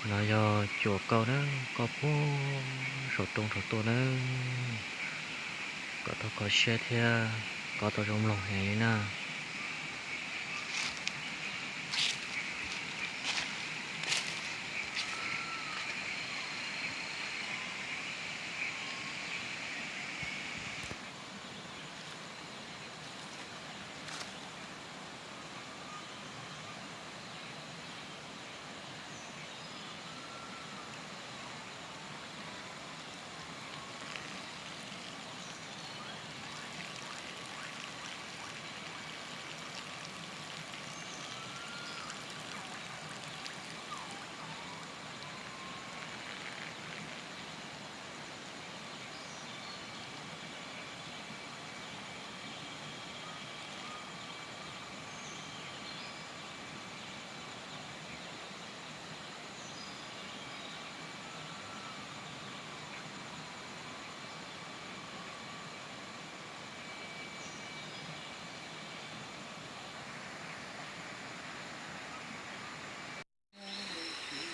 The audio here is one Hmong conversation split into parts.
No yog cuam kauj na, kauj puag saum roob rau tuaj na, kom tau kho siab thiab kom tau zoo mloog heev li na.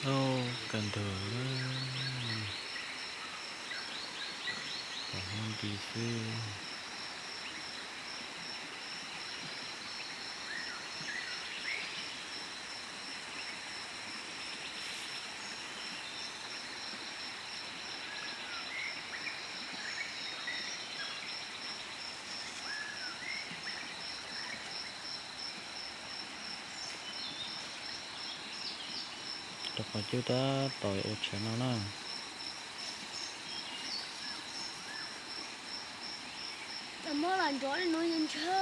Lauj, kawg nkaus, pom Hmoob nti xwb. Rau qhov cub tab tom ua tshais no na. Muab los nrov li no yog ntshe.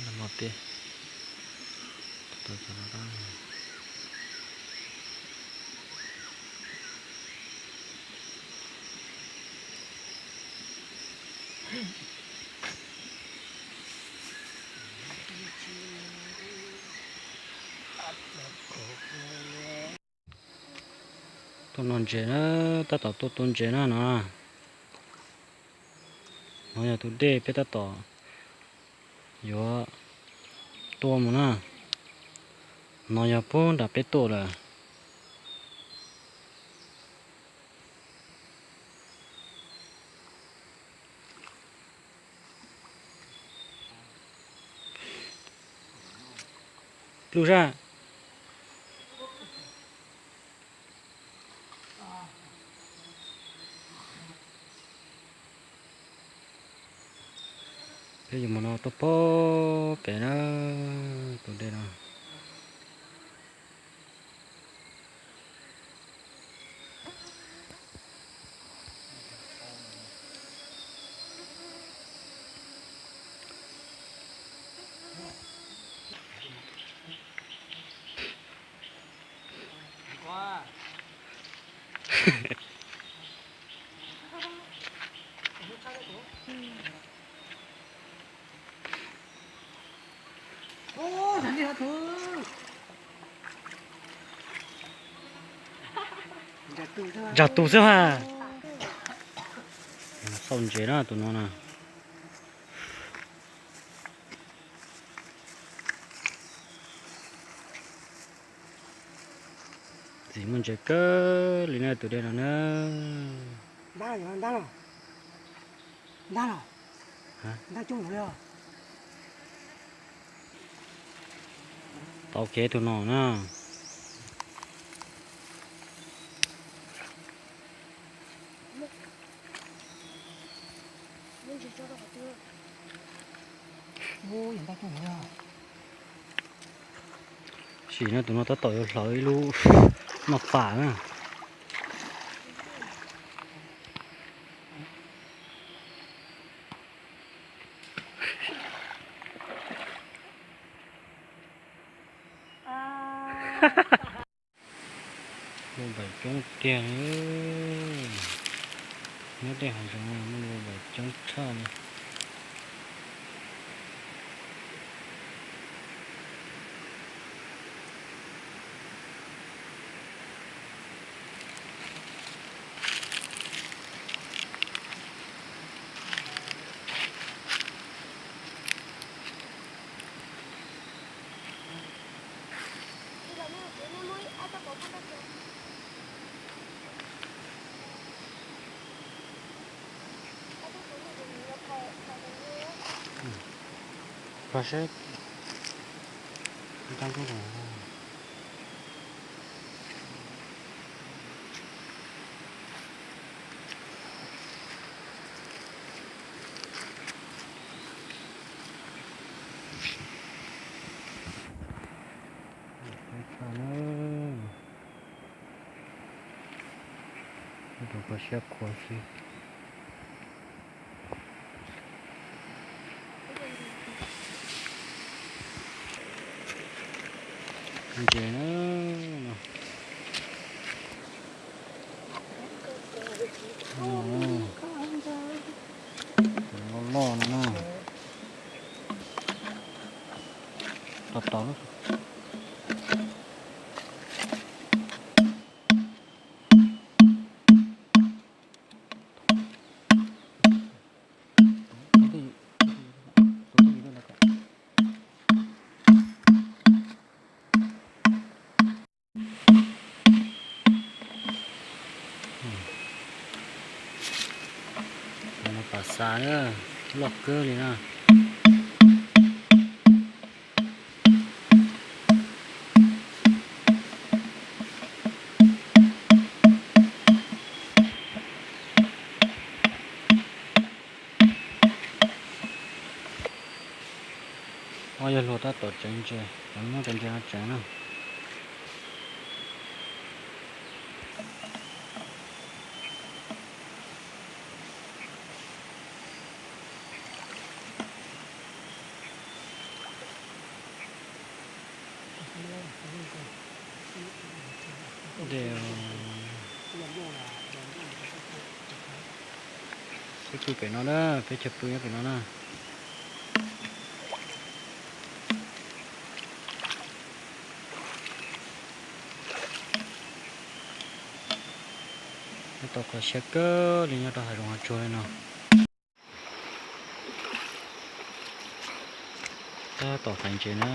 Nag hmo tiag. Tuaj noj ntses na, tab tom tuaj tua ntses na no. No yog tus dej peb tab tom yuav tua mus na. No yog puag nram peb tuaj lawm. Pluj zaj. Peb yuav mus no tuaj pog pem na, tus dej no. Ntsag tus xwb ha. Xauj ntses na tus no na. Ntxim muaj ntses kawg li na tus dej no na. Tau kev tus no na. Sim no tus no tab tom yuav hlawv ib lub noj fam na. Muaj npaim coob tiag, nyob tej hav zoov no muaj npaim coob tshaj li. Kho seb. Tau kub. Rau kho siab khuav xwb. Ntses na. Loj loj no na. Tos tos lub. Pam xav na, loj kawg li na. Ob yawg hluas tab tom tseev ntses, muab cov ntses no tseev na. Peb pw pem no na, peb chaw pw nyob pem no na. Nyob tau kho siab kawg li nyob rau hav zoov hav tsuag li no. Tab tom hais ntses na.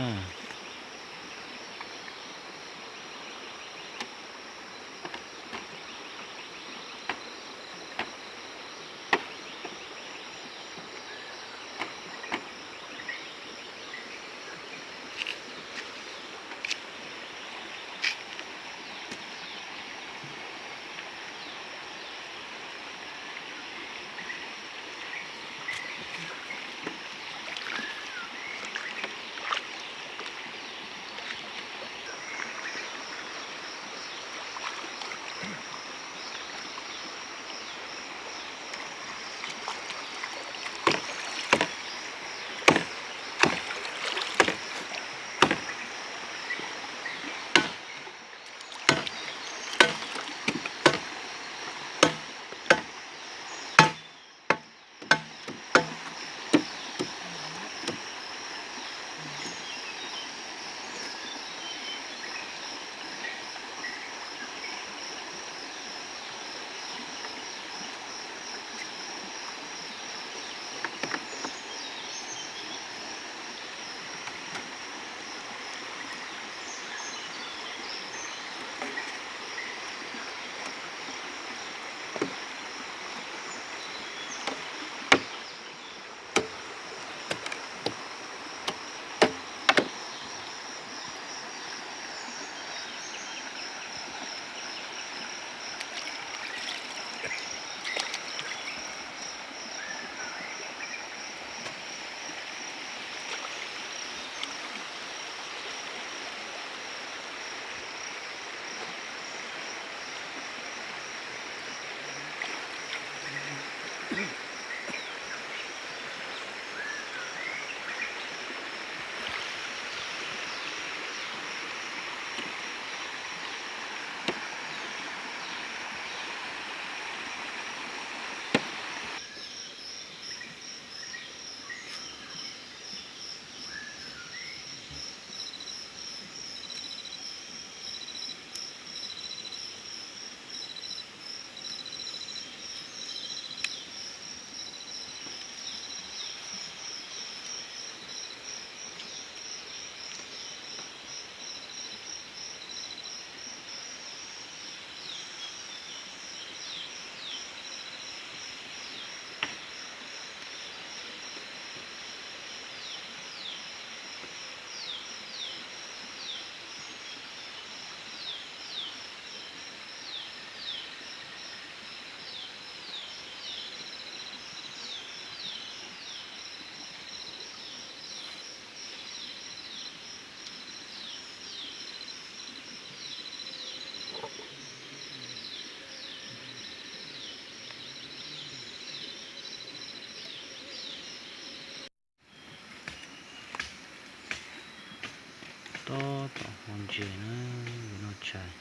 Tab tom hau ntses na, yuav noj tshais.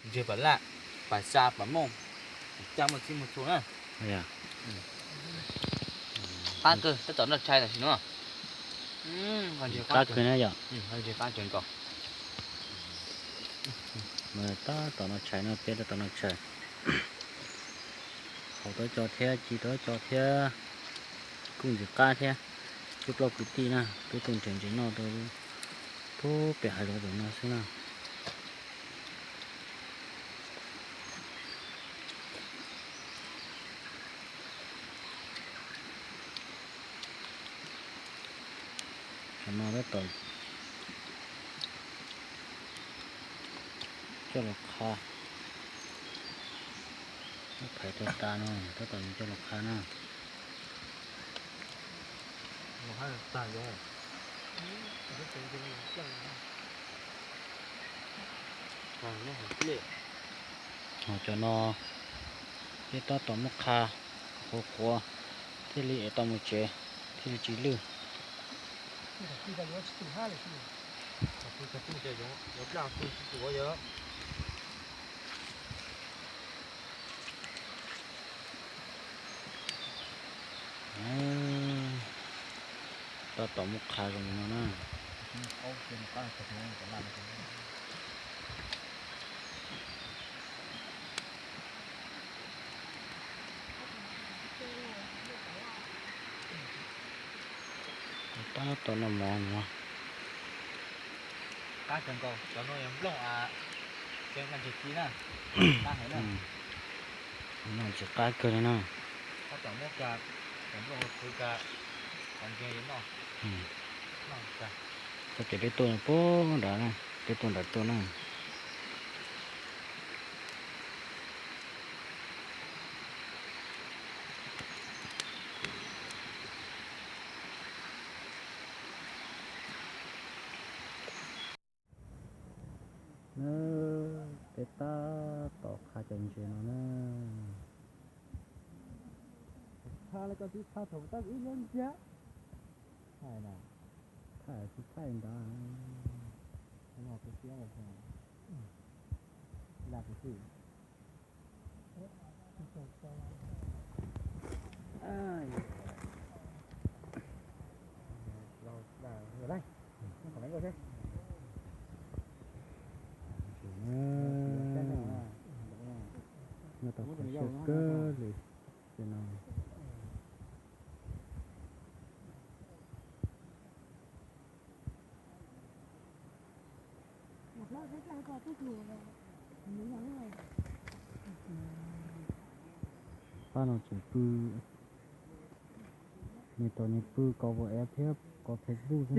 Ntses pam laj, pam xya pam mooj, caj muaj txhij muaj txhua na. Qab kawg, tab tom noj tshais tam sim no. Qab kawg na yom. Ntses qab kawg nkaus. Tab tom noj tshais no, peb tab tom noj tshais. Haus tau co thiab, ci tau co thiab, kuj ntses qab thiab. Cov plaub kwv tij na, peb tuaj nrhiav ntses noj rau pem hav zoov pem no xwb na. Tam no tab tom coj los qha, muab phais tag tas no tab tom coj los qha na. Ho cov no peb tab tom muab qha qhuav qhuav thiaj li es tau mus tsev, thiaj li tsis lwj. Tab tom muab qha zoo no na. Tab tom noj mov no. Qab kawg nkaus, cov no yog nplooj, cov no ntses ci na. Qab heev na. No ntses qab kawg li na. Tab tom muab ka, cov nplooj qhwv ka, qhov ntses yuav noj. Txoj kev peb tuaj no puag nrad na, peb tuaj nrad tuaj na. Peb tab tom qha cov ntses no na. Qha los koj twb qha thaum tab ib lub ntsia. Thaij na. Thaij twb thaij ntawd. Laj kwv tij. Nyob tau qhuav siab kawg li. Ces no pab no tseem pw, nws tau nws pw kaus vos ev thiab kaus Facebook xwb.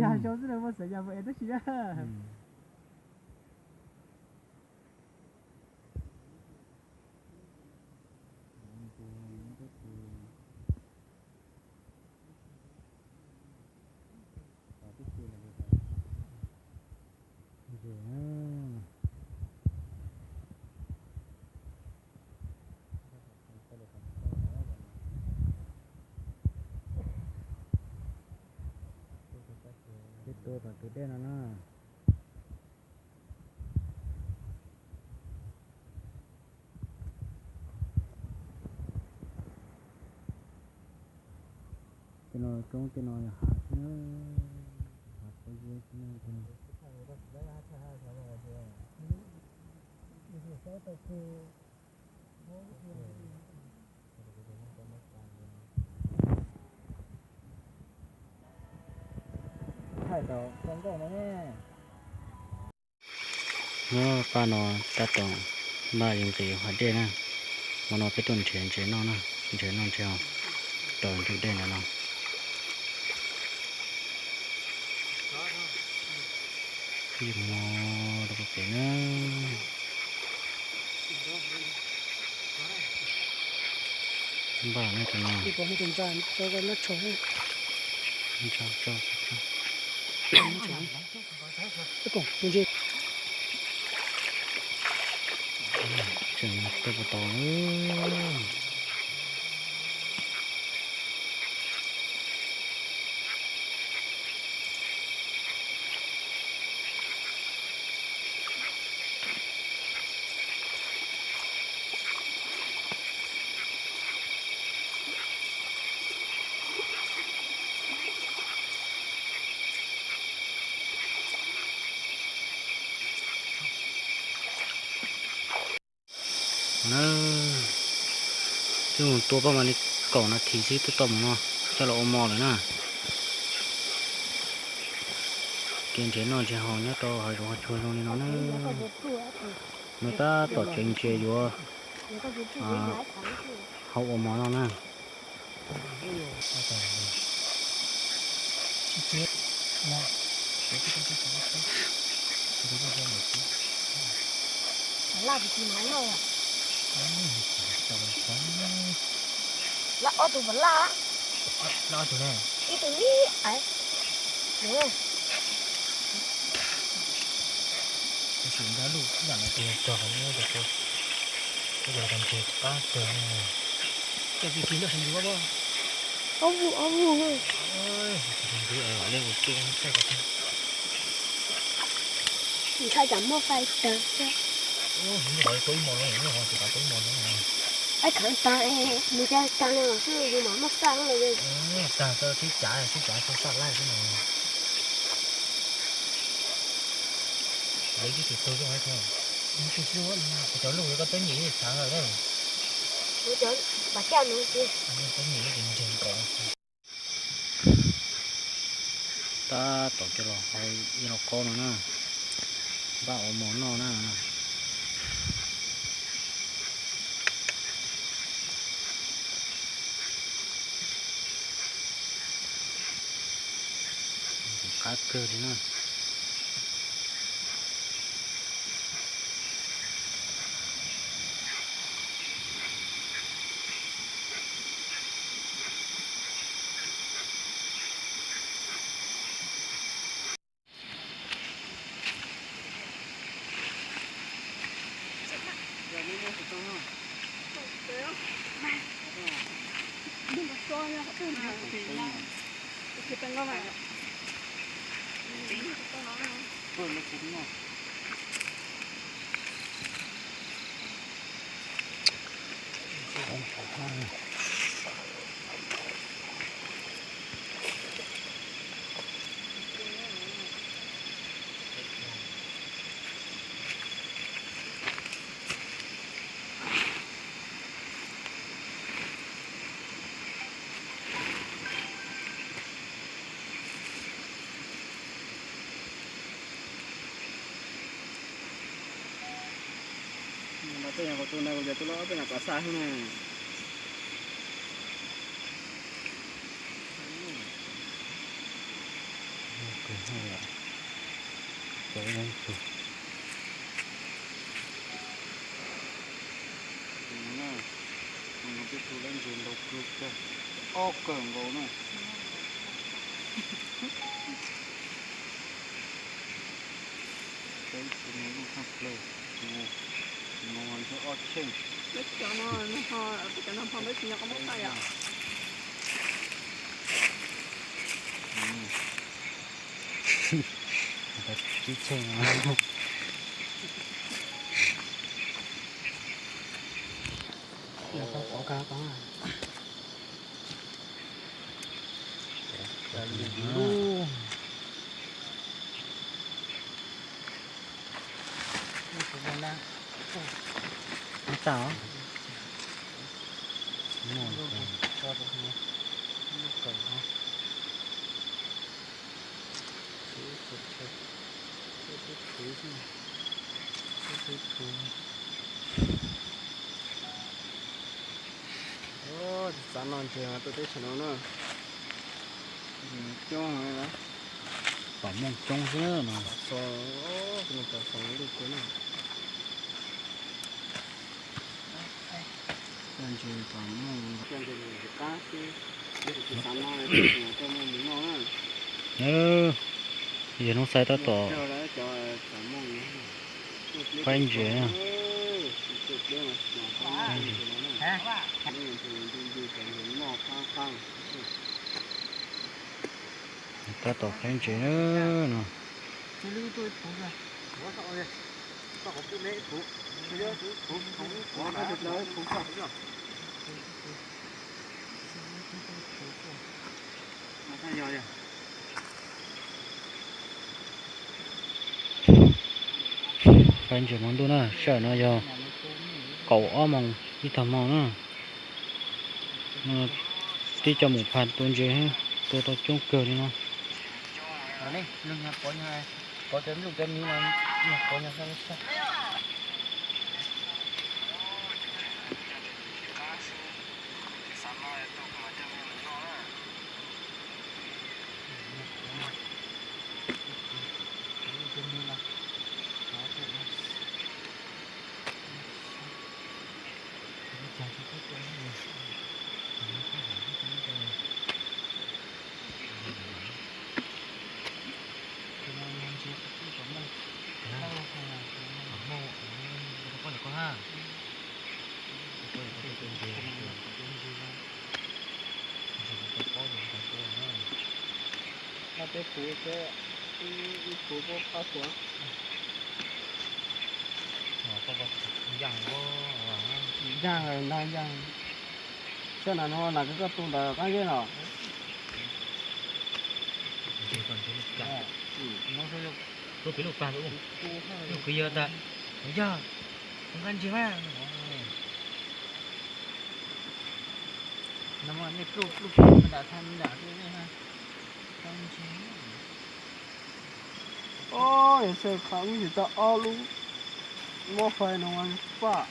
Tua tom tus dej no na. Tej no roob, tej no yog hav xwb na, hav pob zeb xwb na. Nyob paj no tab tom npaj yuav nqis hav dej na. Hmo no peb tuaj nrhiav ntses noj na, nrhiav noj nrhiav haus rau ntug dej ntawm no. Yeej hmo rau pem na. Npaj no rau no. Tseem tej puas tau. Na, twb mus tua paj mas li kaum nas this xwb twb tau mus no, coj los ua mov lawm na. Kev nrhiav noj nrhiav haus nyob rau hav zoov hav tsuag zoo li no na. No tab tom tseev ntses yuav hau ua mov no na. Lawv ob tug puas laj? Lawv ob tug ne. Ib tug ib, ais. Tab sis nrab luj ib yam no ces cog nyob rau, cog rau ntses qab kawg. Cog tsis kis noj sab ntsuv. Ob vuj ob vuj. Ntsuv lam li ua tuaj thaij ko tag. Ntshai tsam muaj fais tawg thiab. Ub, ib hov tua ib hmos no, ib hov tsis kav tua ib hmos no. Ib khawv tag, nws cov tag li xwb yus mam muab xaj los. Tag tau sib cav sib cav tau xaj laij xwb no. Lawv twb tsis tug zoo thiab. Cov luj koj twb nyem yeej tshav lawm. Cov pas caj nws ces. Twb nyem yeej nres nkaus. Tab tom coj los hau ib lauj kaub no na, npaj ua mov noj na. Qab kawg li na. Tus no kuv cov tus loj peb nram Pab Xaj xwb na. Tus no na, tus no peb tu lawm ntses ntau kawg kiag, ob kawm nkaus na. Peb tus no lub tshaj plaws, tus no yog ob cheej. Peb cov no, peb cov no peb tsis nyob qhov muab tag yom. Tib cheej no. Txav no ntses mas tuaj teb chaws no na. Coob, pom mooj coob xwb no. Yog hnub xaib tab tom faib ntses. Tab tom faib ntses no. Faib ntses hmo ntuj na, sij hawm no yog kaum ob moos ib tag hmo na. Twb coj mus phais tua ntses, tua tau coob kawg li no. Peb kuv, ib kuv puab pab kuv. Ncaj, ncaj ntag, ncaj. Saib na no, nam koj tu ntawd qab zeb no. Tus kwv yog tas, yog, kuv nqa ntses mas. Ob, yog saib qhov wb tsis tau ob lub, muab fais no mas faj.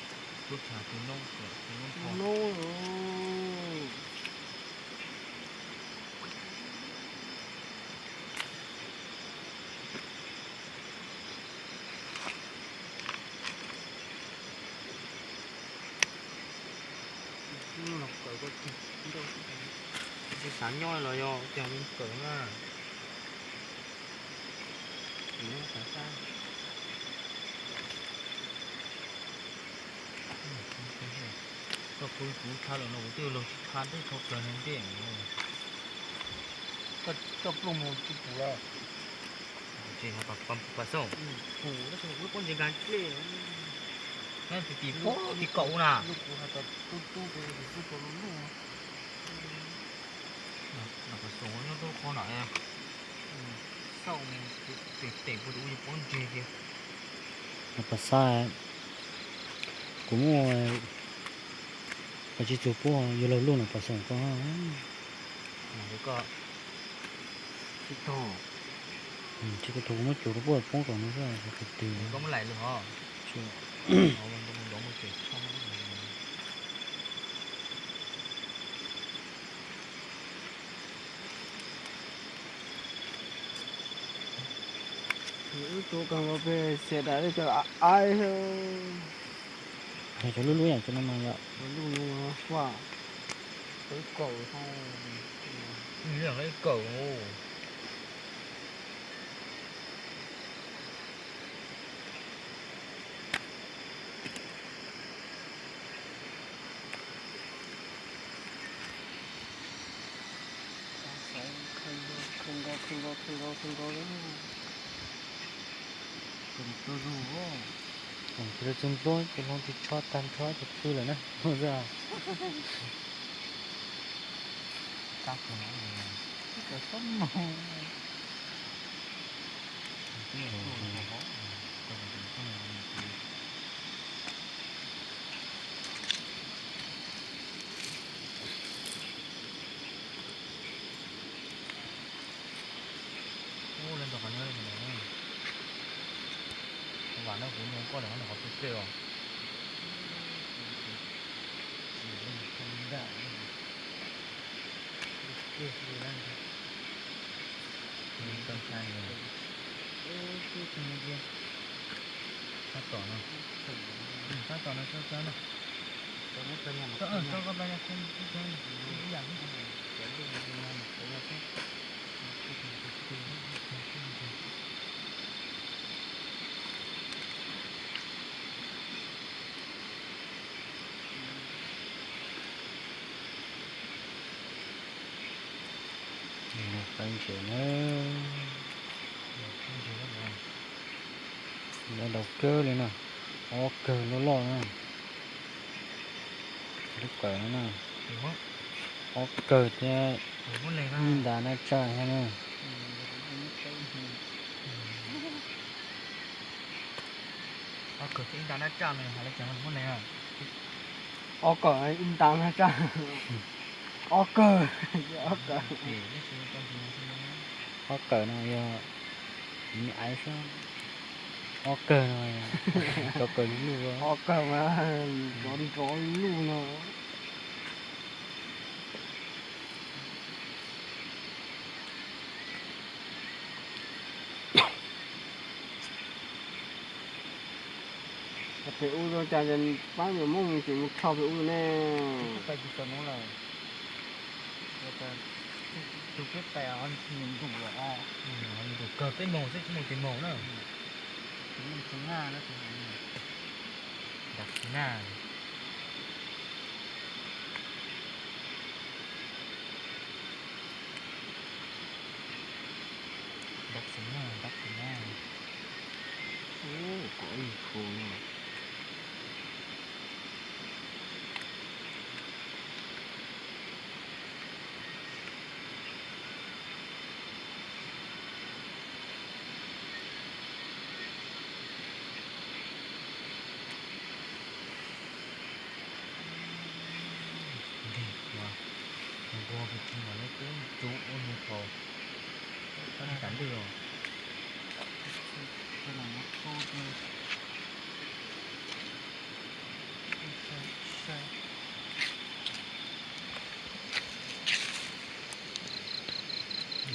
Tsis xav nyob los yog cog me kawm na. Koj kuv kuv tsha lawm no kuv twb los tsis tsha ntej tshaj plaws ntej. Koj plooj mus tsis pum lawm. Pas xaum, pum tab sis kuv lub pob ntseg nkag dlej. Tim tim kaum na. Pas xaum nyob rau qhov na. Xaum, tes tes puag tim ub yog pob ntseg kiag. Pas xaum, kuv muaj pas tsis txug puab yug laug luj no pas xaum koj. Tsis tau, kuv muab cuag rau puab poob tom no xwb, qhov twg. Wb tus kawg nkaus pem xiam dam li cov aib. Cov lub lub yam cov no mas yom. Lub no faj, kaum, kaum. Txog nkaus, txog nkaus, txog nkaus, txog nkaus li. Txog nkaus, txog nkaus. Tus hlob tus tsho tag nrho tus twg lawm na. Ub, leej ntawd qhov nyob li ntawd. Vam no kuv nyob koj lawm qhov pem pem os. Tab tom no, tab tom no, tab tom no. Qab ntses na, lawv daus kawg li na, ob kawg loj loj na, lub kawm no na, ob kawg thiab ib nta nab tsaj thiab na. Ob kawm thiab ib nta nab tsaj no yog hais li cas muaj neeg? Ob kawm ib nta nab tsaj. Ob kawg, ob kawm. Ob kawm no yog me aiv xwb. Ob kawg no cov kawg luj. Ob kawg mas cov nrov luj no. Pem ub cas pab yuav Hmoob tseem mus rho pem ub ne. Tus peb pais os, nws ntuj kawg peb moos xwb tsis muaj tis moos na. Nag na. Ntab xis nag, ntab xis nag. Ub, kom ib khu no. Nqua pes tsawg mas lawv twb tsuv ua nws thaum tas lwj os.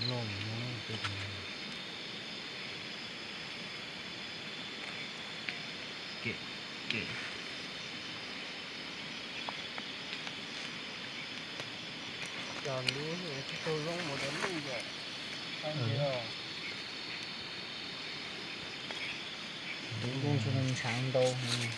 Loj no. Kem, kem. Cov lub tsis tau zoo mus cov lub yom. Lub ntshav ntau heev.